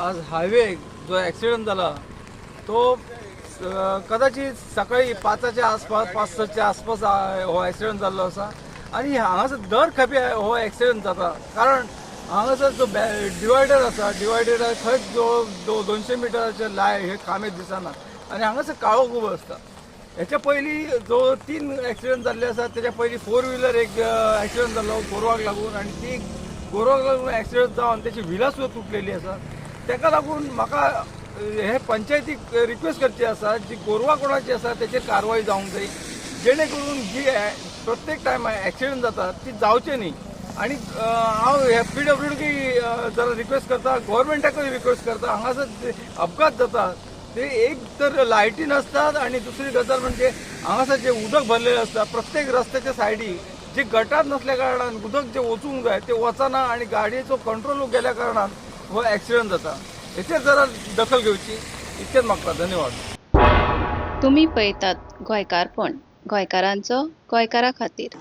आज हायवे जो ॲक्सिडंट झाला तो कदाचित सकाळी 5च्या आसपास, 5-6च्या आसपास हो ॲक्सिडंट जाल्लो आसा. आनी हांगासर दर खेपे हो ॲक्सिडंट जाता, कारण हांगासर जो डिवायडर आसा, डिवायडर खंयच जो 200 मिटराचे लाय हे खांबे दिसना आनी हांगासर काळो खूब आसता. हेच्या पयलीं जो 3 ॲक्सिडंट जाल्ले आसा, तेच्या पयलीं 4 व्हिलर एक ॲक्सिडंट जाल्लो गोरवाक लागून, आनी ती गोरवाक लागून ॲक्सिडंट जावन तेची व्हिलां सुद्दां तुटलेली आसा. तेका लागून म्हाका हे पंचायतीक रिक्वेस्ट करची आसा, जी गोरवां कोणाची आसा तेचेर कारवाय जावंक जाय, जेणे करून जी प्रत्येक टायमार ॲक्सिडंट जाता ती जावचे न्ही. आनी हांव हे पी डब्ल्यू डी जरा रिक्वेस्ट करता, गव्हर्मेंटाकूय रिक्वेस्ट करता, हांगासर जे अपघात जाता ते एक तर लायटी नासतात आनी दुसरी गजाल म्हणजे हांगासर जे उदक भरलेलें आसता प्रत्येक रस्त्याच्या सायडी, जे गटार नसल्या कारणान उदक जे वचूंक जाय ते वचना आनी गाडयेचो कंट्रोल गेल्या कारणान हो ॲक्सिडंट जाता. हेचेर जरा दखल घेवची, इतकेच मागता. धन्यवाद. तुम्ही पळयतात गोंयकारपण, गोंयकारांचो गोंयकारा खातीर.